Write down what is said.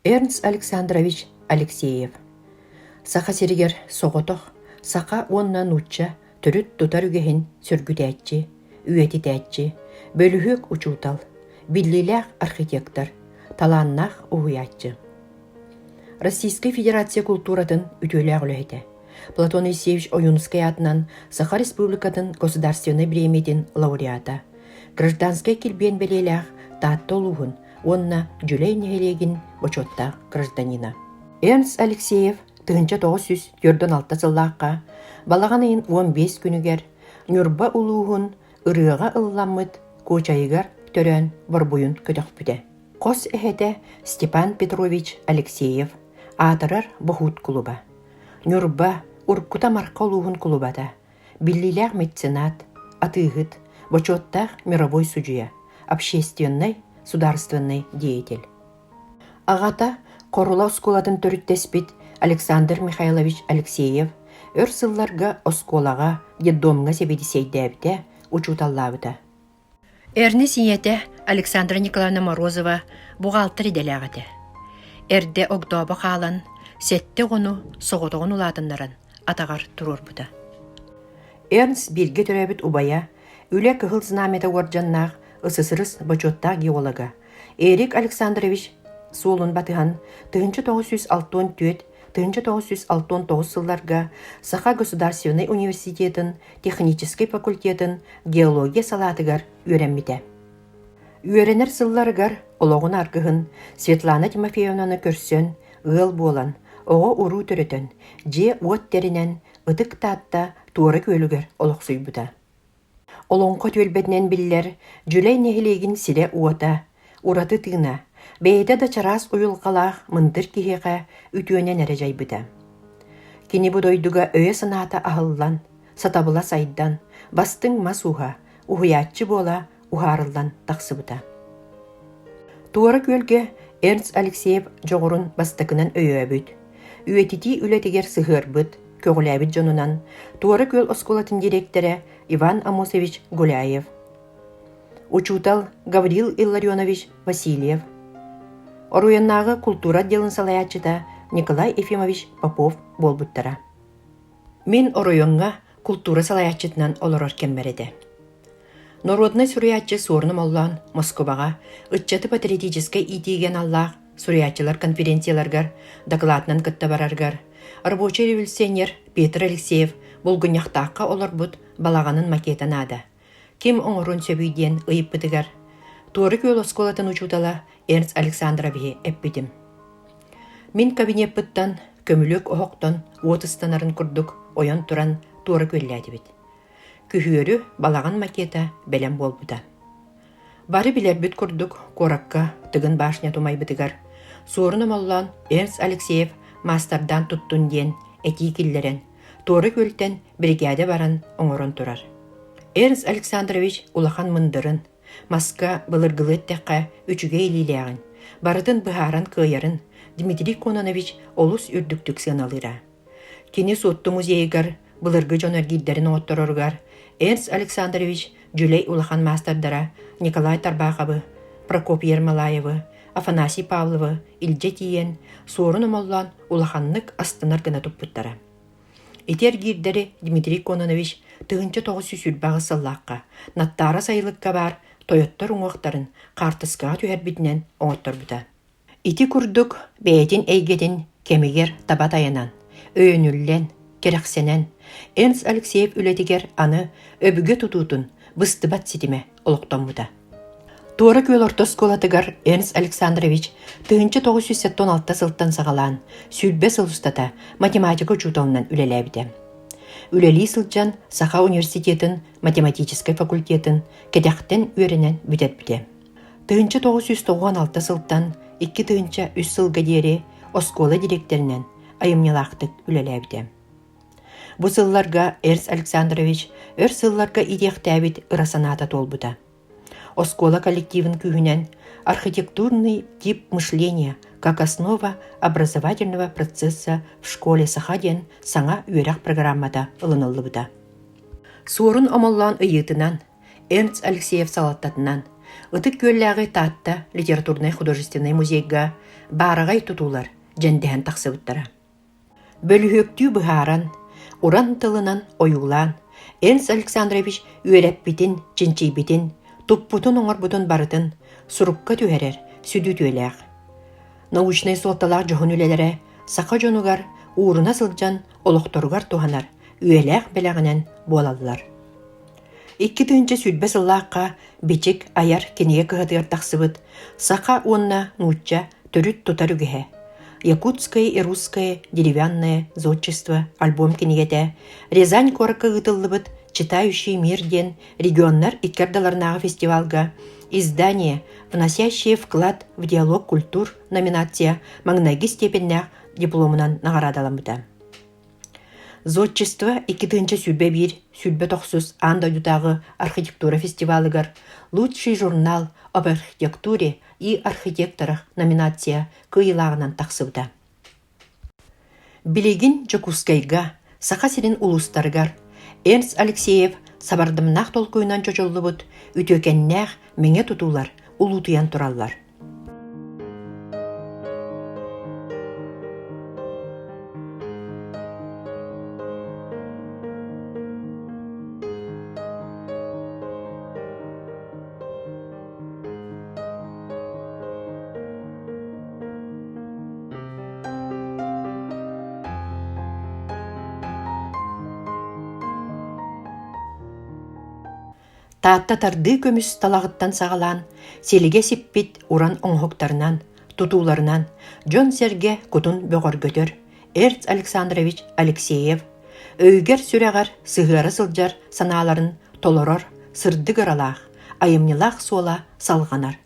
Эрнст Александрович Алексеев Саха сиригэр соҕотох саха уонна нуучча төрүт тутар үгэһин сөргүтээччи, үйэтитээччи, бөлүһүөк учуутал, биллиилээх архитектор, талааннаах уһуйааччы. Российскай Федерация култууратын үтүөлээх үлэһитэ. Платон Евсеевич Ойуунускай аатынан Саха Республикатын Государственнай бириэмийэтин лауреата, гражданскай килбиэн бэлиэлээх Таатта улууһун уонна Дьүлэй нэһилиэгин бочуоттаах гражданина. Эрнст Алексеев 1946 сыллаахха балаҕан ыйын 15 күнүгэр Ньурба улууһун ырыаҕа ылламмыт Куочайыгар төрөөн борбуйун көтөхпүтэ. Хос эһэтэ Степан Петрович Алексеев аатырар Боһуут кулуба. Ньурба уруккута Марха улууһун кулубата, биллиилээх меценат, атыыһыт, бочуоттаах мировой судьуйа, общественнай, судаарыстыбаннай деятель. Аҕата Хорула оскуолатын төрүттэспит Александр Михайлович Алексеев өр сылларга оскуолаҕа, детдомҥа сэбиэдиссэйдээбитэ, учууталлаабыта. Эрнис ийэтэ Александра Николаевна Морозова буҕаалтыр идэлээх этэ. Эрдэ огдообо хаалан, сэттэ оҕону соҕотоҕун улаатыннаран атаҕар туруорбута. Эрнст бииргэ төрөөбүт убайа, Үлэ Кыһыл Знамята уордьаннаах СССР бочуоттаах геолога Эрик Александрович суолун батыһан 1964-1969 сылларга Саха государственнай университетын техническэй факультетын геология салаатыгар үөрэммитэ. Үөрэнэр сылларыгар олоҕун аргыһын Светлана Тимофеевнаны көрсөн, ыал буолан, оҕо-уруу төрөтөн, дьиэ-уот тэринэн Ытык Таатта Туора Күөлүгэр олохсуйбута. Олоҥхо түөлбэтинэн биллэр Дьүлэй нэһилиэгин сирэ-уота, ураты тыына, бэйэтэ да чараас уйулҕалаах мындыр киһиэхэ үтүөнэн эрэ дьайбыта. Кини бу дойдуга өйө-санаата аһыллан, сатабыла сайдан, бастыҥ мас ууһа, уһуйааччы буола уһаарыллан тахсыбыта. Туора Күөлгэ Эрнст Алексеев дьоҕурун бастакынан өйөөбүт, үйэтитии үлэтигэр сыһыарбыт, көҕүлээбит дьонунан Туора Күөл оскуолатын дириэктэрэ Иван Амосович Гуляев, учуутал Гаврил Илларионович Васильев, Оройуоннааҕы култуура отделын салайааччыта Николай Ефимович Попов буолбуттара. Мин оройуоҥҥа култуура салайааччытынан олорор кэммэр этэ. Норуодунай суруйааччы Суорун Омоллоон Москубаҕа ыччаты патриотическай иитиигэ аналлаах суруйааччылар конференцияларыгар дакылаатынан кытта барарыгар рабочай революционер Петр Алексеев Булгунньахтаахха олорбут балаҕанын макета наада, ким оҥоруон сөбүй диэн ыйыппытыгар Туора Күөл оскуолатын учуутала Эрнст Александровиһы эппитим. Мин кабинеппыттан көмүлүөк оһохтон уот ыстанарын курдук ойон туран туора күөллээтибит. Күһүөрү балаҕан макета бэлэм буолбута. Бары билэрбит курдук, куоракка Тыгын башня тумайбытыгар Суорун Омоллоон Эрнст Алексеев маастардаан туттун диэн этии киллэрэн, Туора Күөлтэн биригээдэ баран оҥорон турар. Эрнст Александрович улахан мындырын, маска былыргылыы эттэххэ үчүгэй илиилээҕин, барытын быһааран кыайарын Дмитрий Кононович олус үрдүктүк сыаналыыра. Кини Суотту музейыгар былыргы дьон эргиирдэрин оҥоттороругар Эрнст Александрович Дьүлэй улахан маастардара Николай Тарбаховы, Прокопий Ермолаевы, Афанасий Павловы илдьэ тиийэн, Суорун Омоллоон улаханнык астынар гына туппуттара. Ити эргиирдэри Дмитрий Кононович 1928 сыллаахха Наттаара сайылыкка баар тойоттор уҥуохтарын хаартыскаҕа түһэрбитинэн оҥотторбута. Ити курдук бэйэтин эйгэтин кэмигэр таба тайанан, өйөнүллэн, кэрэхсэнэн, Эрнст Алексеев үлэтигэр аны өбүгэ тутуутун быстыбат ситимэ олохтоммута. Туора Күөл орто оскуолатыгар Эрнст Александрович 1976 сылтан саҕалаан 20 сыл устата математика учууталынан үлэлээбитэ. Үлэлии сылдьан Саха университетын математическай факультетын кэтэхтэн үөрэнэн бүтэрбитэ. 1996 сылтан 2003 сылга диэри оскуола дириэктэринэн айымньылаахтык үлэлээбитэ. Бу сылларга Эрнст Александрович өр сылларга иитиэхтээбит ыра санаата туолбута. Оскуола коллективын күүһүнэн архитектурный тип мышления как основа образовательного процесса в школе саха диэн саҥа үөрэх программата ылыныллыбыта. Суорун Омоллоон ыйыытынан Эрнст Алексеев салалтатынан Ытык Күөллээҕи Таатта литературнай-художественнай музейга баараҕай тутуулар дьэндэһэн тахсыбыттара. Бөлүһүөктүү быһааран, уран тылынан ойуулаан, Эрнст Александрович үөрэппитин, чинчийбитин, туппутун-оҥорбутун барытын сурукка түһэрэр сүдү үтүөлээх. Научнай суолталаах дьоһун үлэлэрэ саха дьонугар ууруна сылдьан олохторугар туһанар үйэлээх бэлэҕинэн буолаллар. 2020 сыллаахха Бичик айар кинигэ кыһатыгар тахсыбыт «Саха уонна нуучча төрүт тутар үгэһэ. Якутское и русское деревянное зодчество» альбом кинигэтэ Рязань куоракка ыытыллыбыт «Читающий мир» диэн регионнар икки ардыларынааҕы фестивалга «Издание, вносящее вклад в диалог культур» номинация маҥнайгы степеннээх дипломунан наҕараадаламмыта. Зодчество 2021 29 аан дойдутааҕы архитектура фестивалыгар «Лучший журнал об архитектуре и архитекторах» номинация кыайыылааҕынан тахсыбыта. Билигин Дьокуускайга, Саха сирин улуустарыгар Эрнст Алексеев сабардамнаах толкуйунан чочуллубут үтүөкэннээх мэҥэ тутуулар улуутуйан тураллар. Таатта тардыы көмүс талаҕыттан саҕалаан, силигэ сиппит уран оҥоһуктарынан, тутууларынан дьон-сэргэ кутун бөҕөргөтөр Эрц Александрович Алексеев өйүгэр-сүрэҕэр сыһыара сылдьар санааларын толорор сырдык ыралаах, айымньылаах суола салҕанар.